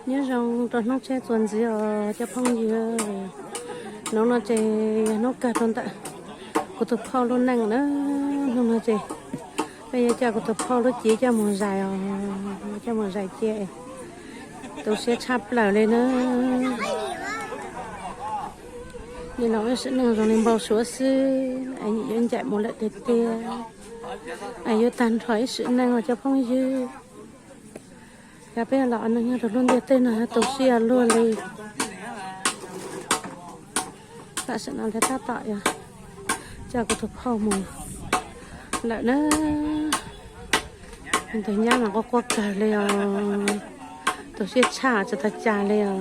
Nyob zoo rau hnub tshiab txuas ntxiv os cov phooj ywg. Hnub no ces yog hnub kawg rau ntawm kuv tus phauj lub neej na. Hnub no ces peb yuav coj kuv tus phauj lub cev coj mus zais os, coj mus zais cia. Tu siab tshaj plaws li na. Nim no ib sim neej zoo li npau suav xwb, yuav ncaim mus lawm tiag tiag. Yuav tag nrho ib sim neej os cov phooj ywg. Yog peb los neeg nyob rau lub ntiaj teb no tu siab luaj li. Tam sim no lawv tab tom yuav coj kuv tus phauj mus lawm na. Tus nyab mas quaj quaj kawg li os, tu siab tshaj tsis tau cas li os.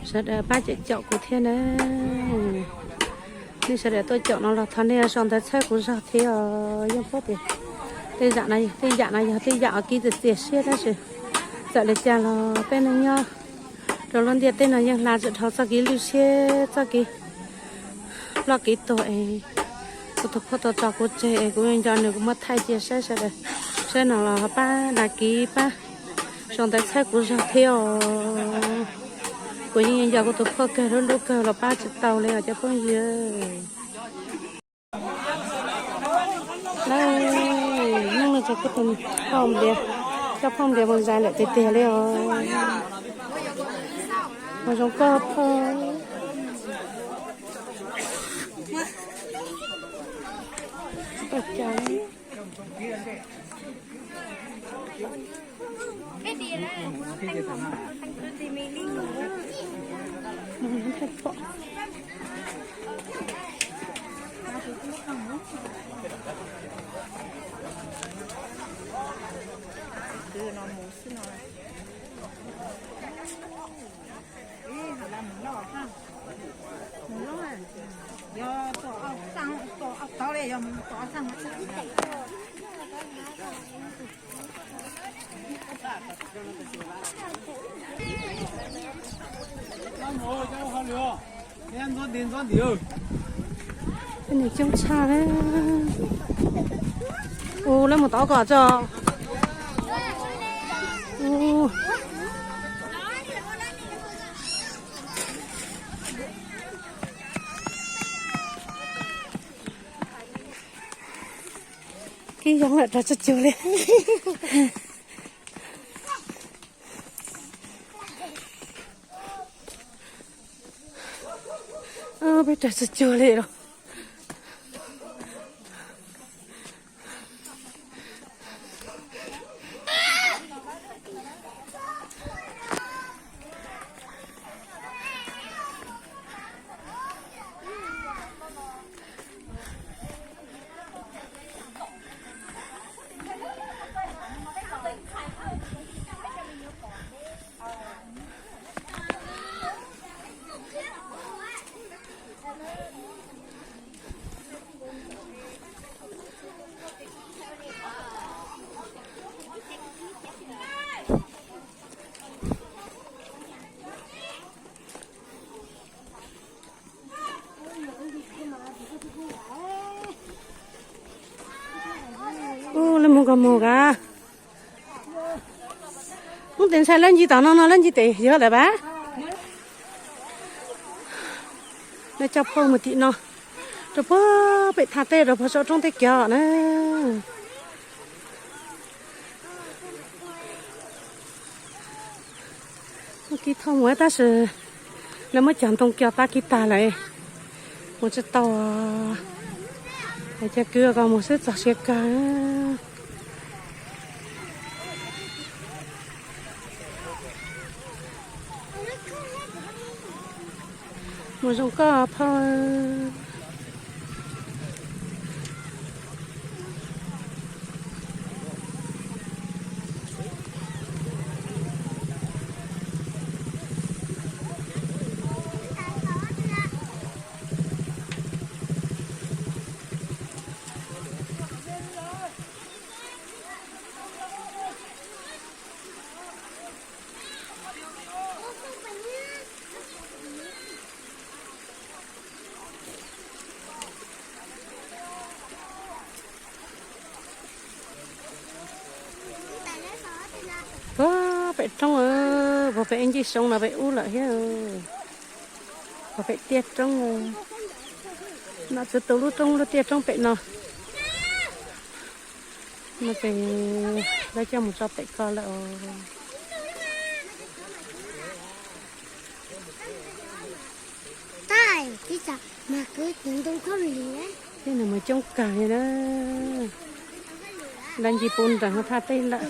Sawv daws pab caum caum kuv thiab na. Nej sawv daws tuaj caum no los thov nej sau ntawv txhawb kuv zog thiab os. Yeej paub tias tej yam no, tej yam no yog tej yam uas kib txias txias siab tab sis txawm li cas los peb neeg nyob rau lub ntiaj teb no yeej hla tsis dhau txoj kev lwj siab, txoj kev ploj kev tuag es kuv tus phauj tau tso kuv tseg es kuv nco nws kuv muab thaij cia saib sawv daws, saib no los pab đăng ký pab sau ntawv txhawb kuv zog thiab os. Kuv yeej nco kuv tus phauj kawg, lub hlub kawg los pab tsis tau li os cov phooj ywg. Hnub no ces kuv tus phauj Nplias, coj phauj Nplias mus zais lawm tiag tiag li os. Mus zoo koj phauj. Coob tshaj. Ua lawv mus tod ko tso. Kib yoov lawm raws tsuj cuag li. Peb raws tsuj cuag li los. Ub, lawv mus kos mus ka. Ub, tes ntshai lawv ncig tom no no lawv ncig tes yog lawm pab. Lawv coj phauj mus tim no, rau puag pem thaj teb rau puag saum roob teb kiag na. Muab kib thauj mus tab sis lawv muab cov ntoo kiag pab kib tag lawm, mus tsis tau. Hais cov kwv ko mus xwb txog siav kawg. Mus zoo koj phauj. Roob, puag pem ib ncig soob no pem ub lawm thiab. Puag pem tiaj roob, no txwv tus lub roob lub tiaj roob pem no. No ces lawv coj mus tso pem ko lawm. Tej nws mus coob kawg li na. Nrad ncig puv nreeg thaj teb lawm.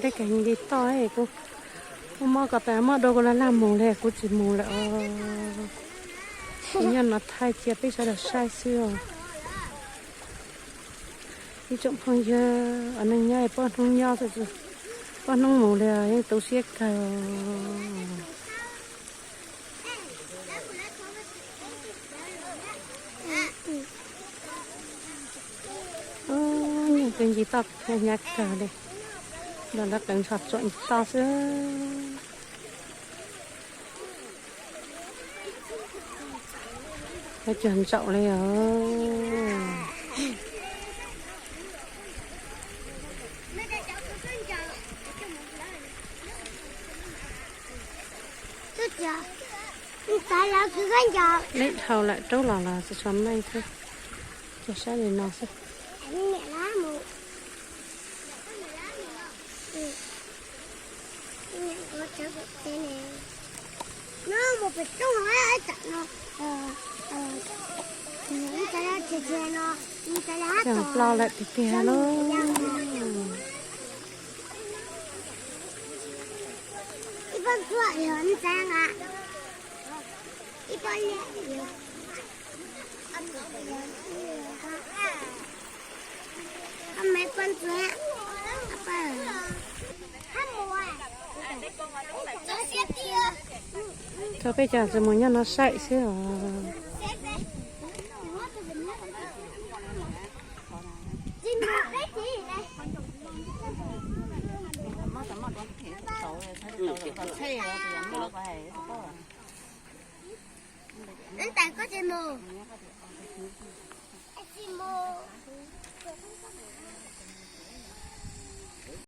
Deb kawg li toj, kuv muab ko tas muab dua kuv laj laj mus li kuv tsis mus lawm os. Kuv nyob no thaij cia peb sawv daws saib xwb os. Ib tsoom phooj ywg, neeg nyob poj hnub nyob, poj hnub mus li yeej tu siab kawg. Nyob twb ncig toj hnyav kawg li, los lawv qeev ntsho tsuam ncig toj xwb. Lawv cog ntsaum li os. Leb dhau lawm, raub los los tsis tshua meej thiab. Cog saib li no xwb. Cog plo lawm tiag tiag lauj. Tso peb cov tsis mus nyob no saib xwb os.